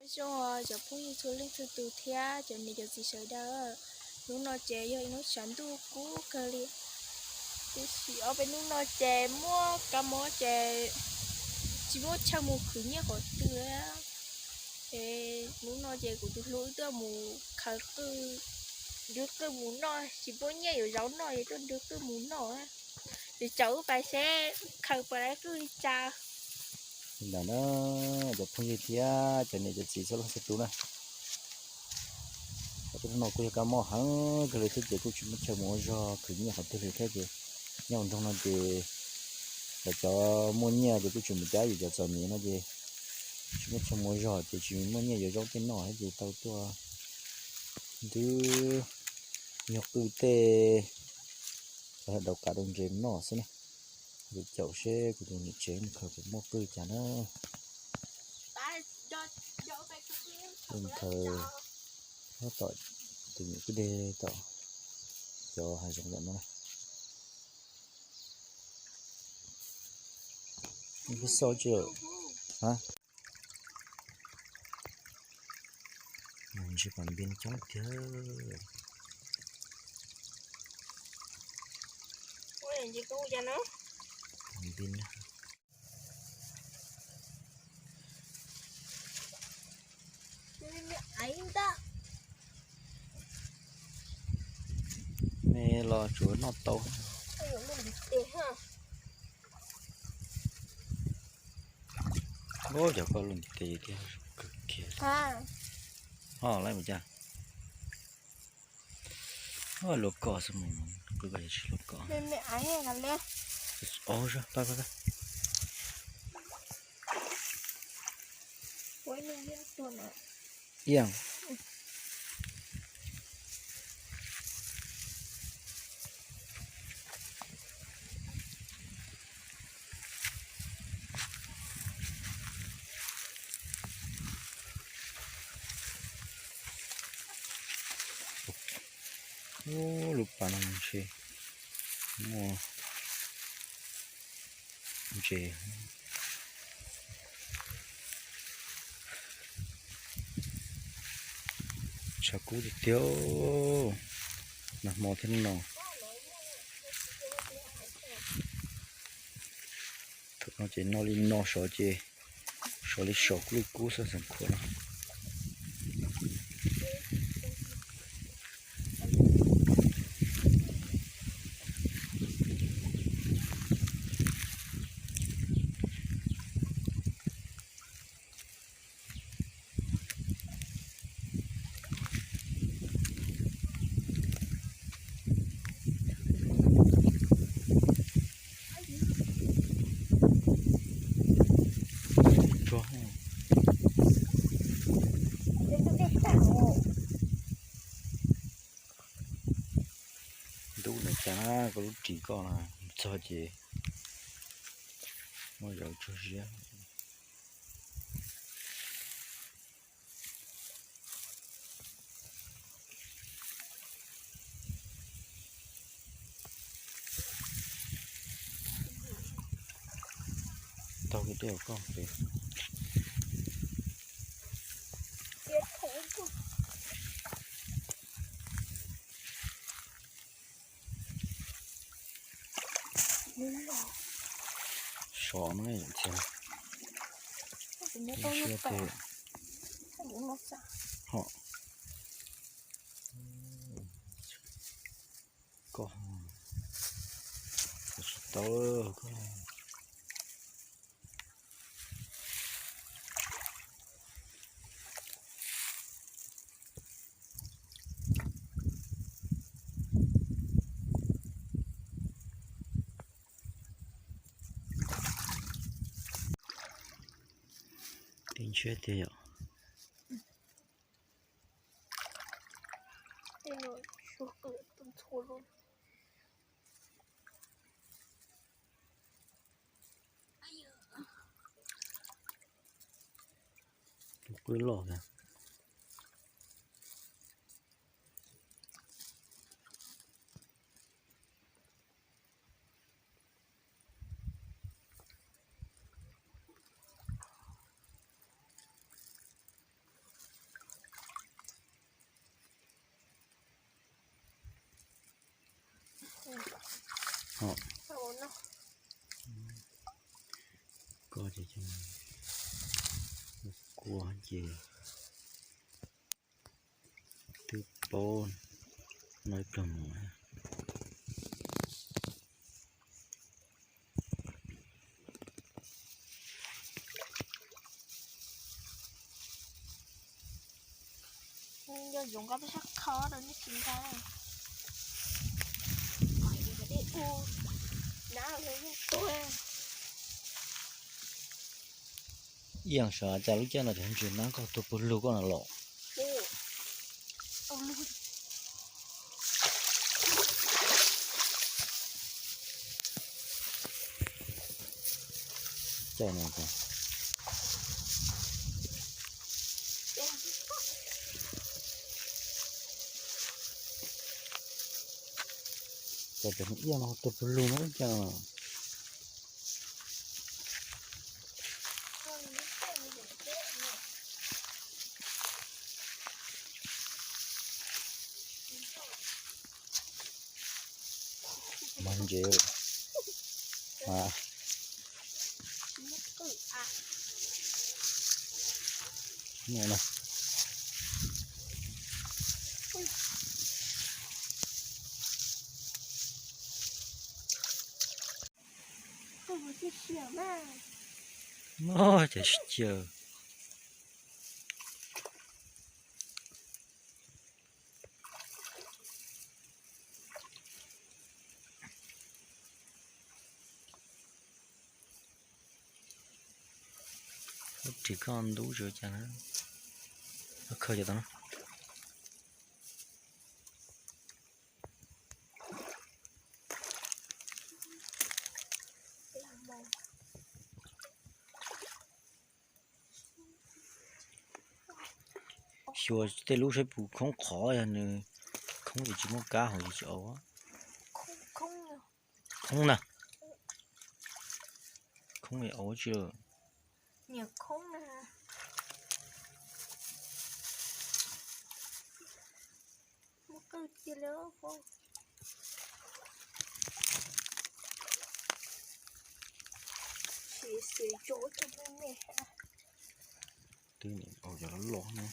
Zoo cov phooj ywg txhua leej txhua tus thiab cov niam cov txiv sawv daws, hnub no ces yog ib hnub tshav ntuj kub kawg li. Tiam sis ob peb hnub no ces muaj kab mob ces tsis muaj chaw mus khwv nyiaj qhov twg. Ces hnub no ces kuv tus hlub wb tuaj mus khaws qwj, nrhiav qwj mus noj, tsis muaj nyiaj yuav zaub noj es tuaj nrhiav qwj mus noj. Ces caum wb pais seb khaws puas tau qwj li cas. Li ntawd na, cov phooj ywg thiab cov niam cov txiv txhua leej txhua tus na, hnub no kuj yog kab mob heev kawg li thiab ces kuj tsis muaj chaw mus ua zog khwv nyiaj qhov twg li thiab ces nyob hauv nroog no ces lawv cov muaj nyiaj ces kuj tsis mus cab, yus cov txom nyem no ces tsis muaj chaw mus ua zog ces tsis muaj nyiaj yuav zaub tej noj thiab ces tau tuaj nrhiav nyuag qwj tej, cov daus qav daus ntses noj xwb na. Ces caum seb kuv tus niam tsev mus khaws puas muaj qwj cas na. Mus khaws nyob tom tus nyuam kwj deg tom cov hav zoov tom no na. Ib peb xauj tsi, a, ntshe pom npin coob tiag. Pom npin na. Me los tsuav noj tau. Ub, cov koj lub ntiv tes tiag kawg kiag. Ho lawm mus cas. Luaj koj xwb mus, kuv koj tsis luaj koj. Ov, pab pab pab. Iaj. Ub, lub pas no ntshe muaj ntses. Tshav kub tiag tiag, nag hmo thiab no. Thaum no ces noj li no, sov ces sov li sov, kub li kub xwb, xeem khuam no. Ntub na cas, koj lub ris koj na, txog ces muab zaum tsuag ziab. Taug kiag tej koj pem. Sov no txiv, siab tes. Ho koj, tsis tau koj. Tib ntshiab tiag yom. Tus qwj loj thiab. Koj ces kua ces twb paub no ib pluag mus. Nco ntsoov koj peb sab kho rau nej tsis ntshai. Iaj sav cas lub caij no cov ntses nab koj tuag pawg lug koj na los. Caij no cas cov iaj no tuag pawg lug no cas. Mas ntses a. Ces sib caw. Ris koj ntub tsis ua cas na. Khaws cov tau na. Xyuas tej lub saib puas khoob qhov, yog nws khoob ces tsis muaj kab hauv ces tsis au. Khoob na. Khoob es au tsi lawm. Twb nim au cov loj loj no.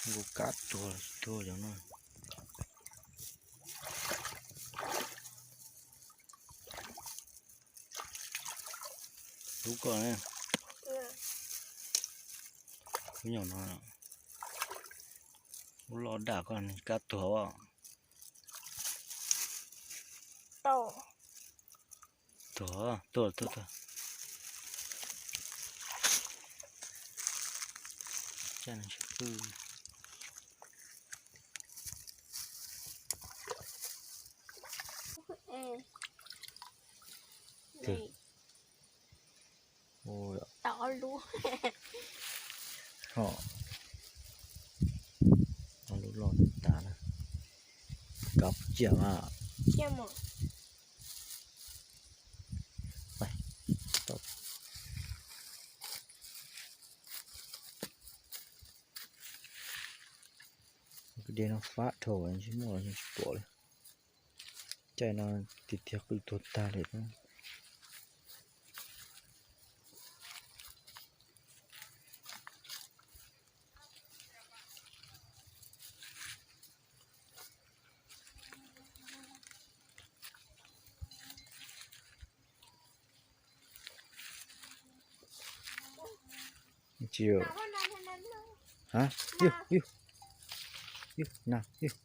Nkaus kab tuag tuag cov no. Lub ko, lub nyuam no, lub loj dam ko kab tuag os. Tuag, tuag, tuag, tuag. Caj no tsis pw. Lub loj tas na. Kab ciam mas. Dej no fab dhau tsis muaj tsis pom li. Caij no tiag tiag qwj tuag tag li. Tsis, ha, yug, yug, yug na, yug.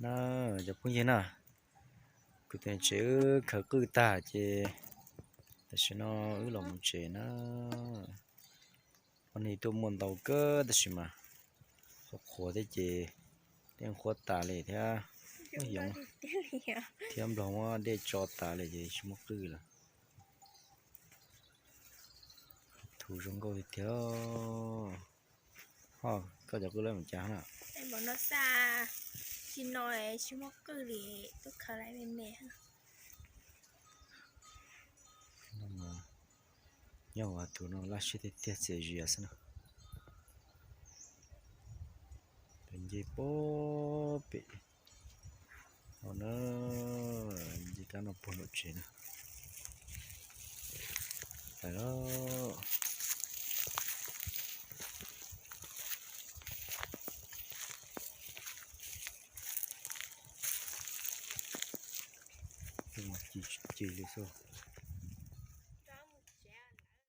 Na, cov phooj ywg na, kuv tus tsev wb khaws qwj tag ces tam sim no wb los mus tsev na. Ua neeg tuaj muaj ntau kawg tab sis mas qhuav qhuav thiab ces Dej nqhuab tas li thiab, thiab nploog muab dej tso tas li ces tsis muaj qwj lawm. Thuv zoo nkauj tiag tiag. Ho, koj cov qwj lawm mus cas na? Tsis no, tsis muaj qwj li, tub khaws lawm me me. Nyob ua tus no laj siab tiag tiag txias zias xwb na. Tus nce puag pem no na, nce kab no puag nram tsev na. Pais lauj. Twb ci li xwb.